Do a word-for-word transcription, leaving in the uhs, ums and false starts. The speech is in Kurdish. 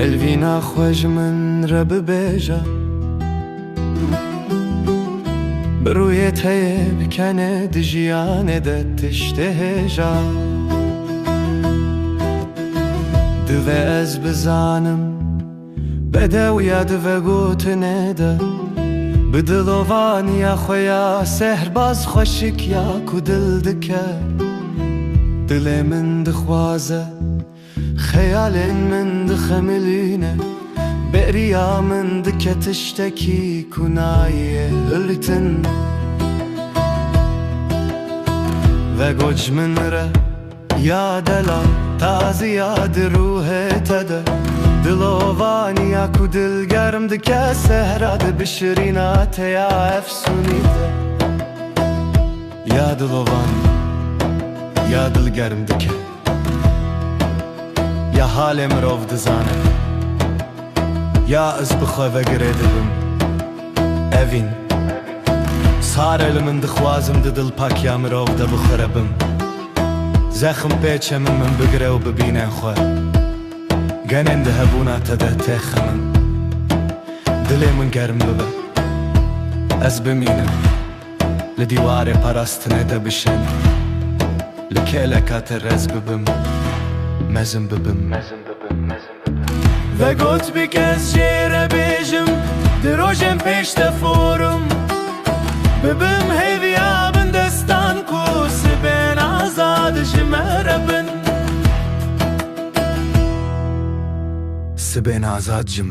Elvîna xwe ji min re bibêje. Bi rûyê te yê bikene di jiyanê de tiştê hêja. Divê ez bizanim, bedewiya di vegotinê de, bi dilovaniya xwe ya sehrbaz xweşik ya ku dil dike. Dilê min dixwaze, xeyalên min dixemilîne, bêriya min dike tiştekî ku nayê hiltin. Vegot ji min re, ya delal, taziya di ruhê te de, dilovaniya ku dil germ dike sehra de, bi şirîna te ya efsûnî de. Ya dilovan, ya dil germ dike. Ya halê mirov dizane. Ya ez bi xwe ve girê dibim. Evîn. Sare li min dixwazim di dil pak ya mirov de bi xwe re bim. Zexm pê çemên min bigire û bibîne xwe. Genên di hebûna te de têxe min. Dilê min germ bibe. Ez bimînim. Li dîwarê parastinê de bişên. Li kêleka te rez bibim. Mezin bibim. Vegot bike ez jê re bêjim, di rojên pêş de forim. Bibim hêviya bindestan ku sibên azad ji me re bin. Sibên azad ji